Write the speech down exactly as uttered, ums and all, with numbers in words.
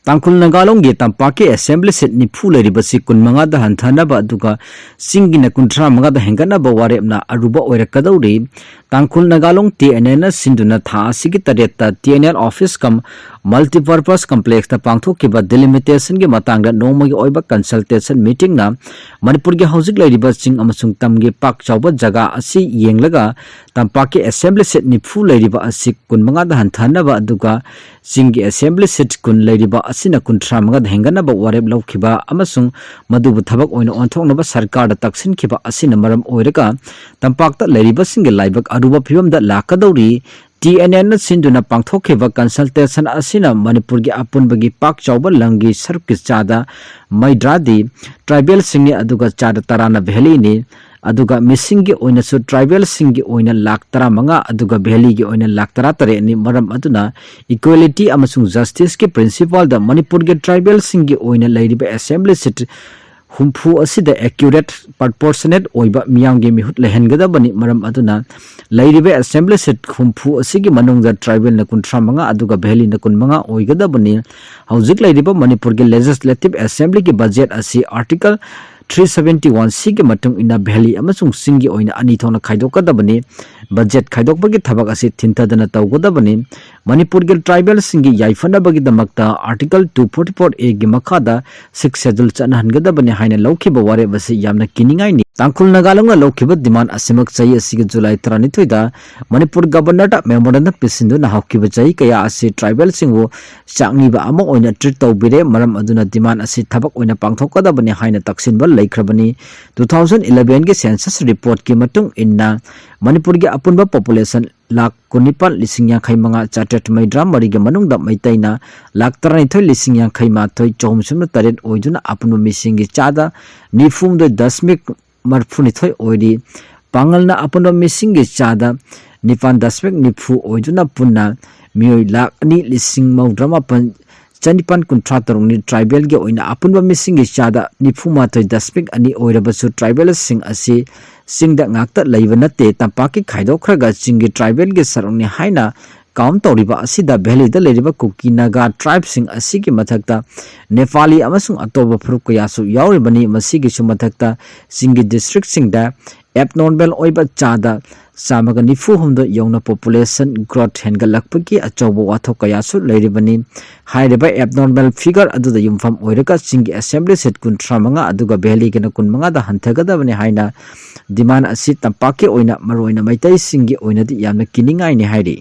ꯇꯥꯡꯈꯨꯜ ꯅꯥꯒꯥꯂꯣꯡꯒꯤ ꯇꯝꯄꯥꯛꯀꯤ assembly seat ꯅꯤꯐꯨ ꯂꯩꯔꯤꯕꯁꯤ ꯀꯨꯟꯃꯉꯥꯗ ꯍꯟꯊꯅꯕ ꯑꯗꯨꯒ ꯆꯤꯡꯒꯤꯅ ꯀꯨꯟꯊ꯭ꯔꯥ ꯃꯉꯥꯗ ꯍꯦꯟꯒꯠꯅꯕ ꯋꯥꯔꯦꯞꯅ ꯑꯔꯨꯕ ꯑꯣꯏꯔꯛꯀꯗꯧꯔꯤ꯫ ꯇꯥꯡꯈꯨꯜ ꯅꯥꯒꯥꯂꯣꯡ ꯇꯤ ꯑꯦꯟ ꯑꯦꯜꯅ ꯁꯤꯟꯗꯨꯅ ꯊꯥ ꯑꯁꯤꯒꯤ ꯇꯔꯦꯠꯇ T N L office cum multipurpose complexꯇ ꯄꯥꯡꯊꯣꯛꯈꯤꯕ delimitationꯒꯤ ꯃꯇꯥꯡꯗ ꯅꯣꯡꯃꯒꯤ ꯑꯣꯏꯕ consultation meetingꯅ ꯃꯅꯤꯄꯨꯔꯒꯤ ꯍꯧꯖꯤꯛ ꯂꯩꯔꯤꯕ ꯆꯤꯡ ꯑꯃꯁꯨꯡ ꯇꯝꯒꯤ ꯄꯥꯛ ꯆꯥꯎꯕ ꯖꯒꯥ ꯑꯁꯤ ꯌꯦꯡꯂꯒ ꯇꯝꯄꯥꯛꯀꯤ assembly seat ꯅꯤꯐꯨ ꯂꯩꯔꯤꯕ ꯑꯁꯤ ꯀꯨꯟꯃꯉꯥꯗ ꯍꯟꯊꯍꯟꯅꯕ ꯑꯗꯨꯒ ꯆꯤꯡꯒꯤ assembly seat ꯀꯨꯟ ꯂꯩꯔꯤꯕ ꯑꯁꯤꯅ ꯀꯨꯟꯊ꯭ꯔꯥ ꯃꯉꯥꯗ ꯍꯦꯟꯒꯠꯅꯕ ꯋꯥꯔꯦꯞ ꯂꯧꯈꯤꯕ ꯑꯃꯁꯨꯡ ꯃꯗꯨꯕꯨ ꯊꯕꯛ ꯑꯣꯏꯅ ꯑꯣꯟꯊꯣꯛꯅꯕ ꯁꯔꯀꯥꯔꯗ ꯇꯛꯁꯤꯟꯈꯤꯕ ꯑꯁꯤꯅ ꯃꯔꯝ ꯑꯣꯏꯔꯒ ꯇꯝꯄꯥꯛꯇ ꯂꯩꯔꯤꯕꯁꯤꯡꯒꯤ ꯂꯥꯏꯕꯛ ꯑꯔꯨꯕ ꯐꯤꯕꯝꯗ ꯂꯥꯛꯀꯗꯧꯔꯤ꯫ ꯇꯤ ꯑꯦꯟ ꯑꯦꯜꯅ ꯁꯤꯟꯗꯨꯅ ꯄꯥꯡꯊꯣꯛꯈꯤꯕ consultation ꯑꯁꯤꯅ ꯃꯅꯤꯄꯨꯔꯒꯤ ꯑꯄꯨꯟꯕꯒꯤ ꯄꯥꯛ ꯆꯥꯎꯕ ꯂꯝꯒꯤ ꯁꯔꯨꯛꯀꯤ ꯆꯥꯗ ꯃꯩꯗ꯭ꯔꯥꯗꯤ tribalꯁꯤꯡꯅꯤ, ꯑꯗꯨꯒ ꯆꯥꯗ ꯇꯔꯥꯅ valleyꯅꯤ꯫ ꯑꯗꯨꯒ ꯃꯤꯁꯤꯡꯒꯤ ꯑꯣꯏꯅꯁꯨ tribalꯁꯤꯡꯒꯤ ꯑꯣꯏꯅ ꯂꯥꯛ ꯇꯔꯥꯃꯉꯥ, ꯑꯗꯨꯒ valleyꯒꯤ ꯑꯣꯏꯅ ꯂꯥꯛ ꯇꯔꯥꯇꯔꯦꯠꯅꯤ꯫ ꯃꯔꯝ ꯑꯗꯨꯅ equalityꯒꯤ ꯑꯃꯁꯨꯡ justiceꯀꯤ principleꯗ ꯃꯅꯤꯄꯨꯔꯒꯤ tribalꯁꯤꯡꯒꯤ ꯑꯣꯏꯅ ꯂꯩꯔꯤꯕ assembly seat ꯍꯨꯝꯐꯨ ꯑꯁꯤꯗ accurate, proportionate ꯑꯣꯏꯕ ꯃꯤꯌꯥꯝꯒꯤ ꯃꯤꯍꯨꯠ ꯂꯩꯍꯟꯒꯗꯕꯅꯤ꯫ ꯃꯔꯝ ꯑꯗꯨꯅ ꯂꯩꯔꯤꯕ assembly seat ꯍꯨꯝꯐꯨ ꯑꯁꯤꯒꯤ ꯃꯅꯨꯡꯗ tribalꯅ ꯀꯨꯟꯊ꯭ꯔꯥ ꯃꯉꯥ ꯑꯗꯨꯒ valleyꯅ ꯀꯨꯟꯃꯉꯥ ꯑꯣꯏꯒꯗꯕꯅꯤ꯫ ꯍꯧꯖꯤꯛ ꯂꯩꯔꯤꯕ ꯃꯅꯤꯄꯨꯔꯒꯤ legislative assemblyꯒꯤ budget ꯑꯁꯤ article three seventy one Cꯒꯤ ꯃꯇꯨꯡ ꯏꯟꯅ valley ꯑꯃꯁꯨꯡ ꯆꯤꯡꯒꯤ ꯑꯣꯏꯅ ꯑꯅꯤ ꯊꯣꯛꯅ ꯈꯥꯏꯗꯣꯛꯀꯗꯕꯅꯤ꯫ Budget ꯈꯥꯏꯗꯣꯛꯄꯒꯤ ꯊꯕꯛ ꯑꯁꯤ ꯊꯤꯟꯊꯗꯅ ꯇꯧꯒꯗꯕꯅꯤ꯫ ꯃꯅꯤꯄꯨꯔꯒꯤ tribalꯁꯤꯡꯒꯤ ꯌꯥꯏꯐꯅꯕꯒꯤꯗꯃꯛꯇ article two forty-four Aꯒꯤ ꯃꯈꯥꯗ sixth schedule ꯆꯠꯅꯍꯟꯒꯗꯕꯅꯤ ꯍꯥꯏꯅ ꯂꯧꯈꯤꯕ ꯋꯥꯔꯦꯞ ꯑꯁꯤ ꯌꯥꯝꯅ ꯀꯤꯅꯤꯡꯉꯥꯏꯅꯤ꯫ ꯇꯥꯡꯈꯨꯜ ꯅꯥꯒꯥꯂꯣꯡꯅ ꯂꯧꯈꯤꯕ demand ꯑꯁꯤꯃꯛ ꯆꯍꯤ ꯑꯁꯤꯒꯤ July ꯇꯔꯥꯅꯤꯊꯣꯏꯗ ꯃꯅꯤꯄꯨꯔ governorꯗ memorandum ꯄꯤꯁꯤꯟꯗꯨꯅ ꯍꯧꯈꯤꯕ ꯆꯍꯤ ꯀꯌꯥ ꯑꯁꯤ tribalꯁꯤꯡꯕꯨ ꯆꯥꯛꯅꯤꯕ ꯑꯃ ꯑꯣꯏꯅ treat ꯇꯧꯕꯤꯔꯦ꯫ ꯃꯔꯝ ꯑꯗꯨꯅ demand ꯑꯁꯤ ꯊꯕꯛ ꯑꯣꯏꯅ ꯄꯥꯡꯊꯣꯛꯀꯗꯕꯅꯤ ꯍꯥꯏꯅ ꯇꯛꯁꯤꯟꯕ ꯂꯩꯈ꯭ꯔꯕꯅꯤ꯫ Two thousand elevenꯒꯤ census reportꯀꯤ ꯃꯇꯨꯡ ꯏꯟꯅ ꯃꯅꯤꯄꯨꯔꯒꯤ ꯑꯄꯨꯟꯕ population ꯂꯥꯈ ꯀꯨꯟꯅꯤꯄꯥꯜ ꯂꯤꯁꯤꯡ ꯌꯥꯡꯈꯩ ꯃꯉꯥ ꯆꯥꯇ꯭ꯔꯦꯠ ꯃꯧꯗ꯭ꯔꯥ ꯃꯔꯤꯒꯤ ꯃꯅꯨꯡꯗ ꯃꯩꯇꯩꯅ ꯂꯥꯈ ꯇꯔꯥꯅꯤꯊꯣꯏ ꯂꯤꯁꯤꯡ ꯌꯥꯡꯈꯩ ꯃꯥꯊꯣꯏ ꯆꯍꯨꯝ ꯁꯨꯞꯅ ꯇꯔꯦꯠ ꯑꯣꯏꯗꯨꯅ ꯑꯄꯨꯟꯕ ꯃꯤꯁꯤꯡꯒꯤ ꯆꯥꯗ ꯅꯤꯐꯨ ꯍꯨꯝꯗꯣꯏ ꯗꯁꯃꯤꯛ ꯃꯔꯤꯐꯨꯅꯤꯊꯣꯏ ꯑꯣꯏꯔꯤ꯫ ꯄꯥꯡꯒꯜꯅ ꯑꯄꯨꯟꯕ ꯃꯤꯁꯤꯡꯒꯤ ꯆꯥꯗ ꯅꯤꯄꯥꯟ ꯗꯁꯃꯤꯛ ꯅꯤꯐꯨ ꯑꯣꯏꯗꯨꯅ ꯄꯨꯟꯅ ꯃꯤꯑꯣꯏ ꯂꯥꯈ ꯑꯅꯤ ꯂꯤꯁꯤꯡ ꯃꯧꯗ꯭ꯔꯥ ꯃꯥꯄꯟ ꯆꯅꯤꯄꯥꯟ ꯀꯨꯟꯊ꯭ꯔꯥ ꯇꯔꯨꯛꯅꯤ꯫ Tribalꯒꯤ ꯑꯣꯏꯅ ꯑꯄꯨꯟꯕ ꯃꯤꯁꯤꯡꯒꯤ ꯆꯥꯗ ꯅꯤꯐꯨ ꯃꯥꯊꯣꯏ ꯗꯁꯃꯤꯛ ꯑꯅꯤ ꯑꯣꯏꯔꯕꯁꯨ tribalꯁꯤꯡ ꯑꯁꯤ ꯆꯤꯡꯗ ꯉꯥꯛꯇ ꯂꯩꯕ ꯅꯠꯇꯦ꯫ ꯇꯝꯄꯥꯛꯀꯤ ꯈꯥꯏꯗꯣꯛꯈ꯭ꯔꯒ ꯆꯤꯡꯒꯤ tribalꯒꯤ ꯁꯔꯨꯛꯅꯤ ꯍꯥꯏꯅ ꯀꯥꯎꯟ ꯇꯧꯔꯤꯕ ꯑꯁꯤꯗ ꯚꯦꯂꯤꯗ ꯂꯩꯔꯤꯕ ꯀꯨꯀꯤ ꯅꯥꯒꯥ ꯇ꯭ꯔꯥꯏꯕꯁꯤꯡ ꯑꯁꯤꯒꯤ ꯃꯊꯛꯇ ꯅꯦꯄꯥꯂꯤ ꯑꯃꯁꯨꯡ ꯑꯇꯣꯞꯄ ꯐꯨꯔꯨꯞ ꯀꯌꯥꯁꯨ ꯌꯥꯎꯔꯤꯕꯅꯤ꯫ ꯃꯁꯤꯒꯤꯁꯨ ꯃꯊꯛꯇ ꯆꯤꯡꯒꯤ ꯗꯤꯁꯇ꯭ꯔꯤꯛꯁꯤꯡꯗ ꯑꯦꯕꯅꯣꯔꯃꯦꯜ ꯑꯣꯏꯕ ꯆꯥꯗ ꯆꯥꯝꯃꯒ ꯅꯤꯐꯨ ꯍꯨꯝꯗꯣꯏ ꯌꯧꯅ ꯄꯣꯄꯨꯂꯦꯁꯟ ꯒ꯭ꯔꯣꯊ ꯍꯦꯟꯒꯠꯂꯛꯄꯒꯤ ꯑꯆꯧꯕ ꯋꯥꯊꯣꯛ ꯀꯌꯥꯁꯨ ꯂꯩꯔꯤꯕꯅꯤ꯫ ꯍꯥꯏꯔꯤꯕ ꯑꯦꯕꯅꯣꯔꯃꯦꯜ ꯐꯤꯒꯔ ꯑꯗꯨꯗ ꯌꯨꯝꯐꯝ ꯑꯣꯏꯔꯒ ꯆꯤꯡꯒꯤ ꯑꯦꯁꯦꯝꯕ꯭ꯂꯤ ꯁꯤꯠ ꯀꯨꯟꯊ꯭ꯔꯥ ꯃꯉꯥ ꯑꯗꯨꯒ ꯚꯦꯂꯤꯒꯤꯅ ꯀꯨꯟ ꯃꯉꯥꯗ ꯍꯟꯊꯒꯗꯕꯅꯤ ꯍꯥꯏꯅ ꯗꯤꯃꯥꯟ ꯑꯁꯤ ꯇꯝꯄꯥꯛꯀꯤ ꯑꯣꯏꯅ ꯃꯔꯨꯑꯣꯏꯅ ꯃꯩꯇꯩꯁꯤꯡꯒꯤ ꯑꯣꯏꯅꯗꯤ ꯌꯥꯝꯅ ꯀꯤꯅꯤꯡꯉꯥꯏꯅꯤ ꯍꯥꯏꯔꯤ꯫